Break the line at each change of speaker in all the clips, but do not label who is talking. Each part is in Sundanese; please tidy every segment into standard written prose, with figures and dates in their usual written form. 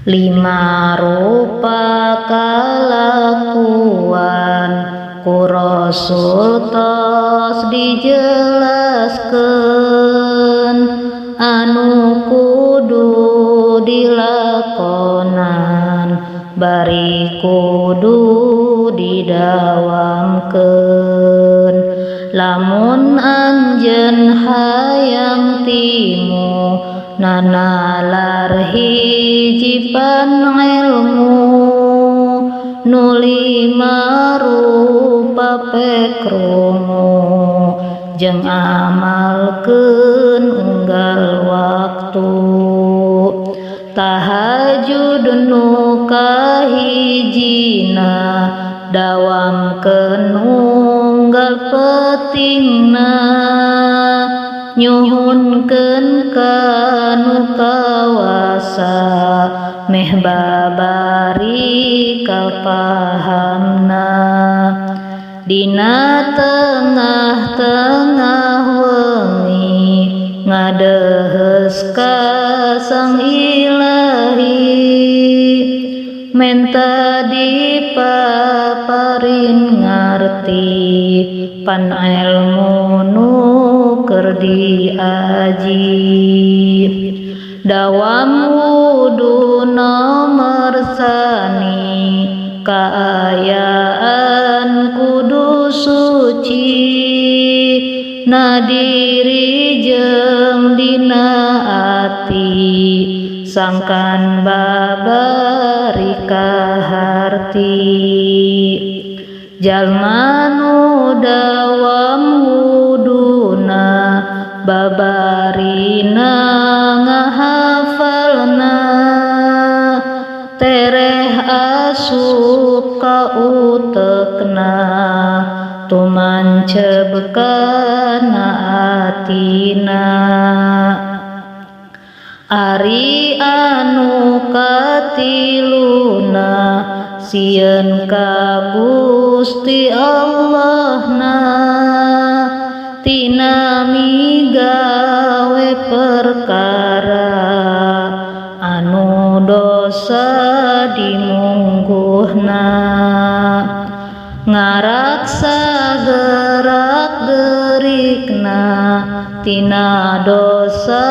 Lima rupa kalakuan ku Rasul tos dijelaskeun, anu kudu dilakonan bari kudu didawamkeun. Lamun anjeun hayang timu nanalar hiji pan ilmu, nu lima rupa pek krungu jeung amalkeun unggal waktu. Tahajud nu kahijina, dawamkeun unggal peutingna, nyuhunkeun ka nu kawasa meh babari kapahamna. Dina tengah-tengah wengi ngadeheus ka Sang Ilahi, menta dipaparin ngarti pan elmu nu keur diaji. Dawam wudu nomor sani, kaayaan kudu suci na diri jeung dina ati, sangkan babari kaharti. Jalma nu dawam wuduna, babarina ngahafalna, tereh asup ka utekna, tumanceb kana atina. Ari anu katiluna, sieun ka Gusti Allahna, tina migawe perkara anu dosa dimungguhna. Ngaraksa gerak gerikna tina dosa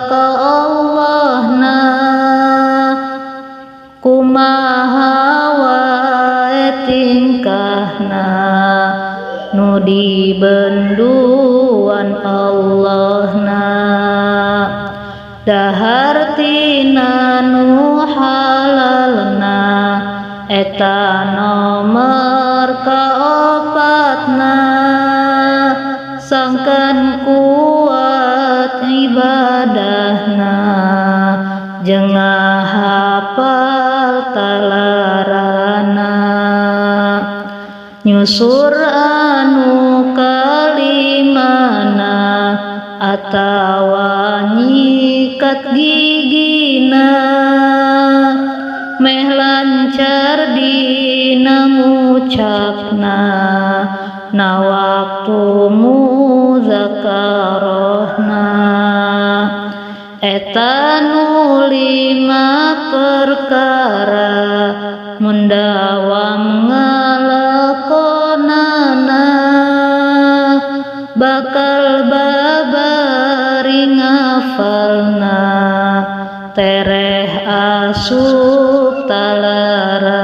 ka Allahna, kumaha wae tingkahna nu dibenduan Allahna. Dahar tina nu halalna, eta nomor kaopatna, sangkan kuat ibadahna jeung ngahapal talarana. Nyusur anu kalimana, atawa nyikat gigina, meh lancar dina ngucapna na waktu muzakarahna. Eta nu lima perkara mun dawam ngalakonana, bakal babari ngafalna tereh asup talarana.